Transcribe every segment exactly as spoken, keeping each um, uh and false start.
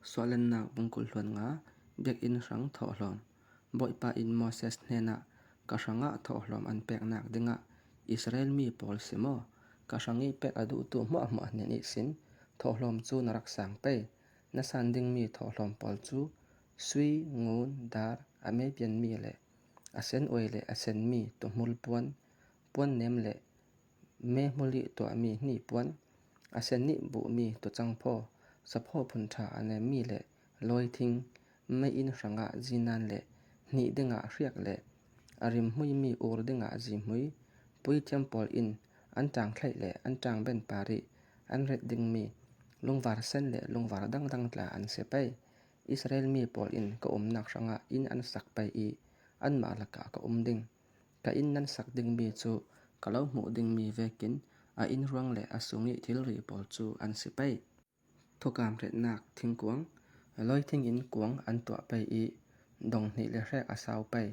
Suahlana bung kul hlun nga. Biek in hrang thoh hlom. Boipa in Moses hnena, ka hranga thoh hlom an pek nak dinga Israel mi pol simo. Ka hrang i pek adu tu hmoh hmoh nen i sin, thoh hlom chu na rak sang pei. Na san ding mi thoh hlom pol chu, sui, ngun, dar, amei pian mi le, asen oi le asen mi, tu hmul puan, puan nem le, me hmuli tua mi hni puan, asen ni bu mi tu chang pho, sa pho phun tha ane mi le, loi thing, mei in hranga zinan le, hni dinga hriak le, arim hmui mi ur dinga zi hmui, pui thiam pol in, an tang thlei le, an tang ben pari, an ret ding mi, lungvar sen le, lungvar dang dang tla an se pei. Israel mi pol in ka um nak hranga in an sak pei i, an ma laka ka um ding. Ka in nan sak ding mi chu, ka lo hmuh ding mi vekin, a in ruang le a sungi thil ri pol chu an si pei. Thukam ret nak thing kuang, loi thing in kuang an tuah pei i, dong hni le hrek a sau pei,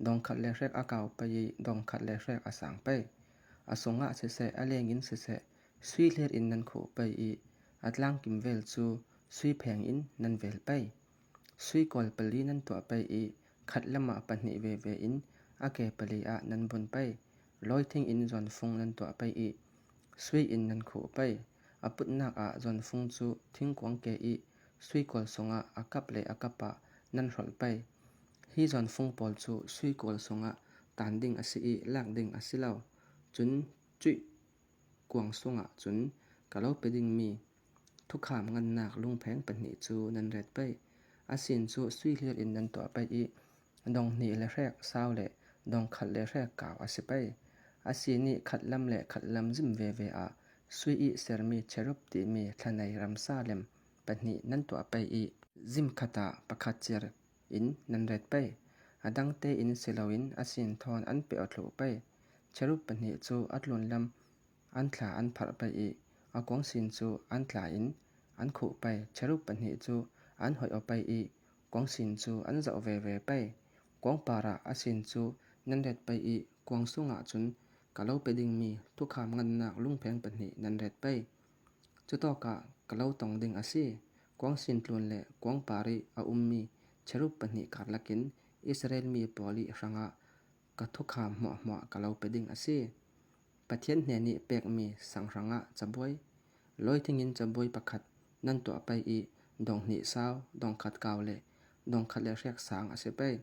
dong khat le hrek a kau pei i, dong khat le hrek a sang pei. A sunga sese a leng in sese, sui hlir in nan khuh pei i, a tlang kim vel chu, sui pheng in nan vel pei. Sui kol pali nan tuah pei i, khat lama pahni veve in, a ke pali a nan bun pei. Loi thing in zon fung nan tuah pei i, sui in nan khuh pei. A put nak a zon fung chu thing kuang ke i, sui kol sunga a kap le a kap a nan hrol pei. Hi zon fung pol chu sui kol sunga tan ding a si i, lak ding a si lo. Chun chui kuang sunga chun ka lo pe ding mi thukham ngan nak lungpheng pahni chu nan ret pei. A sin chu sui hlir in nan tuah pei i, dong hni le hrek sau le, dong khat le hrek kau a si pei. A sin i khat lam le khat lam zim veve a, sui i ser mi cherub ti mi thlanei ramsa lem pahni nan tuah pei i, zim khat a pakhat cher in nan ret pei. A dang te in si lo in a sin thon an pe o thluh pei. Cherub pahni chu a tlun lam an thla an phar pei i, a kuang sin chu an thla in an khuh pei. Cherub pahni chu an hoi o pei i, kuang sin chu an zau veve pei. Kuang para a sin chu nan ret pei i, kuang sunga chun ka lo pe ding mi thukham ngan nak lungpheng pahni nan ret pei. Chutoka ka lo tong ding a si, kuang sin tlun le kuang pari a um mi cherub pahni kar lakin Israel mi poli hranga ka thukham hmoh hmoh ka lo pe ding a si. Pathian hne ni pek mi sang hranga chaboi. Loi thing in chaboi pakhat nan tuah pei i, dong hni sau, dong khat kau le, dong khat le hrek sang a si pei.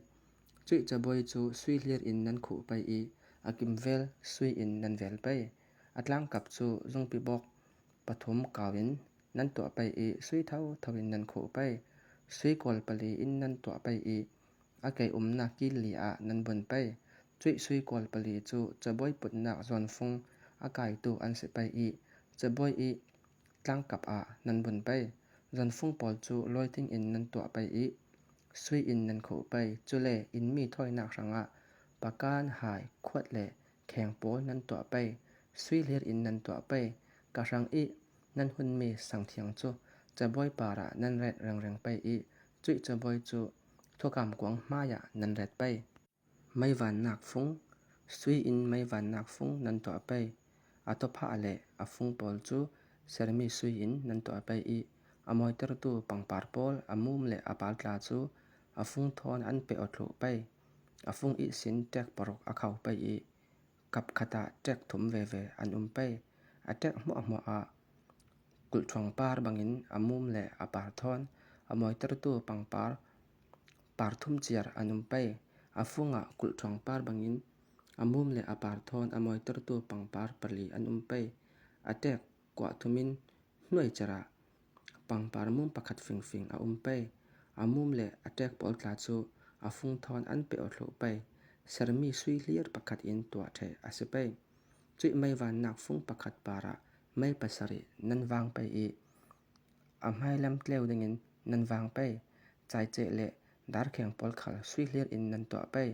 Chui chaboi chu sui hlir in nan khuh pei i, a kim vel sui in nan vel pei. A tlang kap chu zungpi bok pathum kau in nan tuah pei i, sui thau thau in nan khuh pei. Sui kol pali in nan tuah pei i, a kei umna kil li a nan bun pei. Chui sui kol pali chu chaboi put nak zon fung a kai tu an si pei i, chaboi i tlang kap a nan bun pei. Zon fung pol chu loi thing in nan tuah pei i, sui in nan khuh pei. Chule in mi thoi nak hranga pakan hai khuat le kheng pol nan tuah pei. Sui hlir in nan tuah pei. Ka hrang i nan hun mi sang thiang chu chaboi para nan ret reng reng pei i, chui chaboi chu thukham kuang hmai a nan ret pei. Mei van nak fung, sui in mei van nak fung nan tuah pei. A topha le a fung pol chu ser mi sui in nan tuah pei i, a moiter tu pangpar pol a mum le a pal tla chu a fung thon an pe o thluh pei. A fung i sin tek paruk a khau pei i, kap khat a tek thum veve an um pei. A tek hmoh hmoh a kulthuang par bang in a mum le a par thon, a moiter tu pangpar par thum chiar an um pei. A fung a kulthuang par bang in a mum le a par thon, a moiter tu pangpar pali an um pei. A tek kua thum in hnuai chiar a pangpar mum pakhat fing fing a um pei. A mum le a tek pol tla chu a fung thon an pe o thluh pei. Ser mi sui hlir pakhat in tuah the a si pei. Chui mei van nak fung pakhat para mei pasari nan vang pei i, a hmai lam tleu ding in nan vang pei. Chai che le dar kheng pol khal sui hlir in nan tuah pei.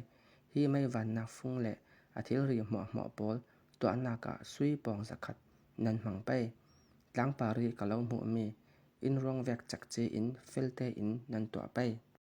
Hi mei van nak fung le a thil ri hmoh hmoh pol tuah nak a sui pong za khat nan hmang pei. Tlang pari ka lo hmuh mi in ruang vek chak che in fel te in nan tuah pei.